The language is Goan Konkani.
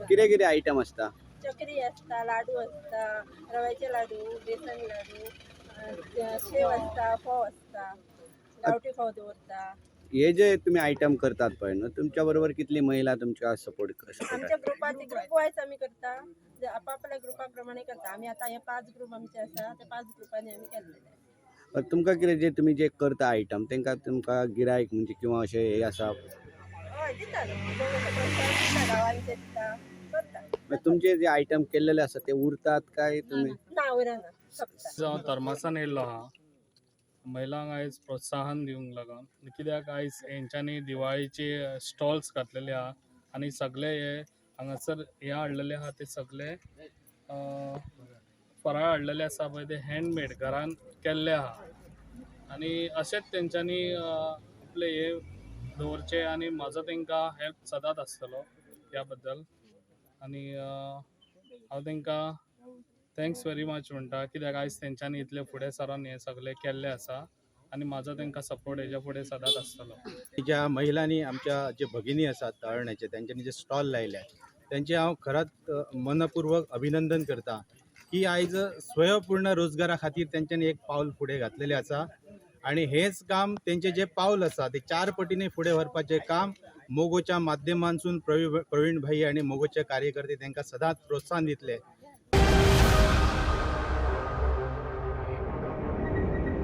कितें कितें आयटम आसता? चकरी असता, लाडू असता, रव्याचे लाडू, बेसन लाडू, शेव असता, फोव असता, गावठी फोव दवरता. हे जे तुम्ही आयटम करतात पळय न्हू, तुमच्या बरोबर कितली महिला तुमच्या सपोर्ट सपोर्ट आमच्या ग्रुपात ग्रुप वायज आमी करता, जे आपापल्या ग्रुपा प्रमाणे करता. आमी आता हे 5 ग्रुप आमचे आसा, त्या 5 ग्रुपांनी आमी केल्लेले. तुमकां कितें जे तुमी जे करता आयटम तांकां तुमकां गिरायक म्हणजे किंवा अशें हे आसा? हय, दिता न्हू लोक, अशे प्रोत्साहन दिता, गांवांचे दिता, करता. मागीर तुमचे जे आयटम केल्लेले आसा ते उरतात काय तुमी? ना, उरना, सोंपता. हांव थर्मासान येयल्लो आहा महिलांक आयज प्रोत्साहन दिवंक लागून, कित्याक आयज हेंच्यांनी दिवाळीचे स्टॉल्स घातलेले आहा आनी सगळे हे हांगासर हे हाडलेले आहा, ते सगळे फराळ हाडलेले आसा पळय, ते हँडमेड घरान केल्ले आहा. आनी अशेंच तेंच्यांनी आपले हे दवरचे आनी म्हाजो तेंकां हेल्प सदांच आसतलो ह्या बद्दल. आनी हांव तेंकां thanks very much म्हणटा, कित्याक आयज तेंच्यांनी इतले फुडें सरोन हें सगळें केल्लें आसा आनी म्हाजो तेंकां सपोर्ट हेज्या फुडें सदांच आसतलो. ज्या महिलांनी, आमच्या जे भगिनी आसात तळण्याचे, त्यांच्यानी जे स्टॉल लायले, त्यांचे हांव खरंच मनपूर्वक अभिनंदन करता की आयज स्वयंपूर्ण रोजगारा खातीर तेंच्यांनी एक पावल फुडें घातलेलें आसा. आनी हेच काम, तेंचें जें पावल आसा तें 4 पटीने फुडें व्हरपाचें काम मोगोच्या माध्यमांतसून प्रवीण भाई आनी मोगोचे कार्यकर्ते तांकां सदांच प्रोत्साहन दितले.